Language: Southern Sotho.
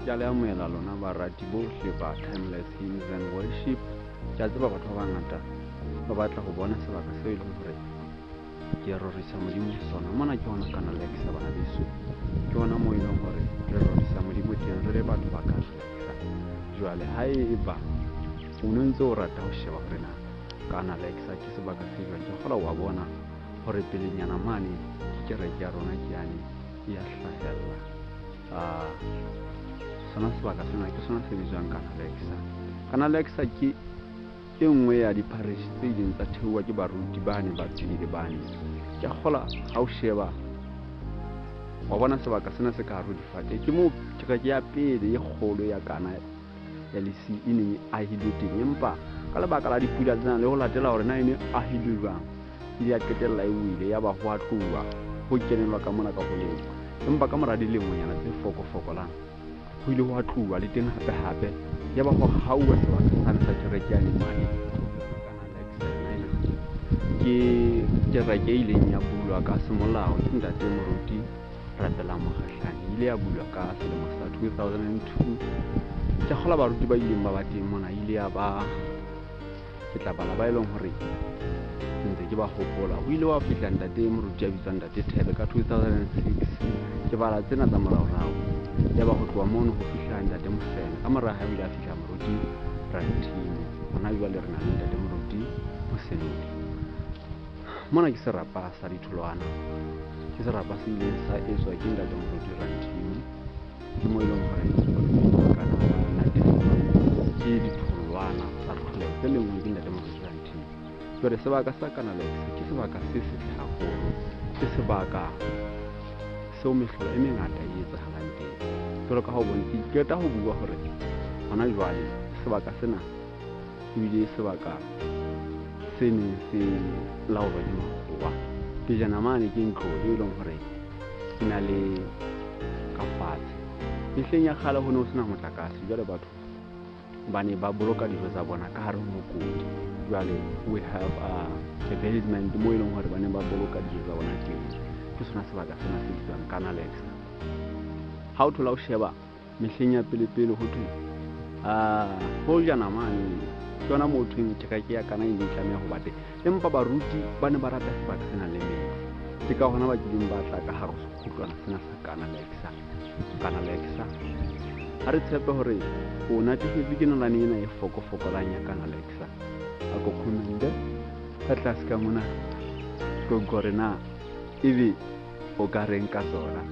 Ke a le amohela lona barati bohle ba Timeless Hymns and Worship. Ke a tseba batho ba bangata ba batla ho bona sebaka seo e leng hore ke rorisa Modimo ho sona. Mona ke hona Kanalexa bana beso. Ke hona moo e leng hore re rorisa Modimo teng re le batho ba Kanalexa. Jwale haeba o ne ntse o rata ho sheba hore na Kanalexa ke sebaka se jwang, ke kgola wa bona hore pelenyana mane ke kereke ya rona ke yane e ya hlahella. Sona sebaka sena ke sona se bitswang Kanalexa. Kanalexa ke e nngwe ya di-parish tse ileng tsa theoha ke baruti bane ba pele bane. Ke a kgola ha o sheba wa bona sebaka sena se ka hare ho difate, ke moo kereke ya pele e kgolo ya Kana ya Lesi e neng e ahilwe teng, empa ka lebaka la dipula tsena le ho latela hore na e ne ahilwe jwang, ile ya qetella e wile, ya ba ho a tloha ho kenelwa ka mona ka ho lengwa. Empa ka mora dilemonyana tse fokofokolang ho ile ho a tloha le teng hape hape, ya ba ho hauwa sebaka sane sa kereke ya mane. Ke kereke e ileng ya bulwa ka semolao ke ntate moruti Rapelang Mokgahlane. E ile ya bulwa ka selemo sa 2002. Ke kgola baruti ba ileng ba ba teng mona, ile ya ba ke tla bala ba e leng hore ke ntse ke ba hopola. O ile wa fihla ntate moruti ya bitswang ntate Thebe ka 2006. Ke bala tsena tsa moraorao. Ya ba ho tloha mono ho fihla ntate Mosene. Ka mora hae o ile a fihla moruti Rantimo. Hona jwale re na le ntate moruti Mosenodi. Mona ke serapa sa ditholwana. Ke serapa se ileng sa etswa ke ntate moruti Rantimo. Ke mo e leng hore kana natefelwa ke ditholwana tsa tlholeho tse lengweng ke ntate moruti Rantimo. Jwale sebaka sa Kanalexa ke sebaka se setle haholo. Ke sebaka seo mehlolo e mengata e etsahalang teng. Jwalo ka ha o bone, ke qeta ho bua hore hona jwale sebaka sena ebile sebaka se neng se laolwa ke makgowa. Pejana mane ke ntlo e leng hore e na le ka fatshe. Mehleng ya kgale ho ne ho sena motlakase, jwale batho ba ne ba boloka dijo tsa bona ka hare ho mokoti. Jwale we have a basement mo e leng hore ba ne ba boloka dijo tsa bona teng. Ke sona sebaka sena se bitswang Kanalexa. Ha o thola o sheba mehleng ya pele pele ho thwe hojana mane ke yona moo thweng kereke ya Kana e ne e tlameha ho ba teng, empa baruti ba ne ba rata sebaka se nang le metsi. Ke ka hona ba kileng ba tla ka hare ho sekgutlwana sena sa Kanalexa. Kanalexa ha re tshepe hore o natefetswe ke nalane ena e fokofokolang ya Kanalexa. A ko comment-e ka tlase ka mona hore na ebe o ka reng ka tsona.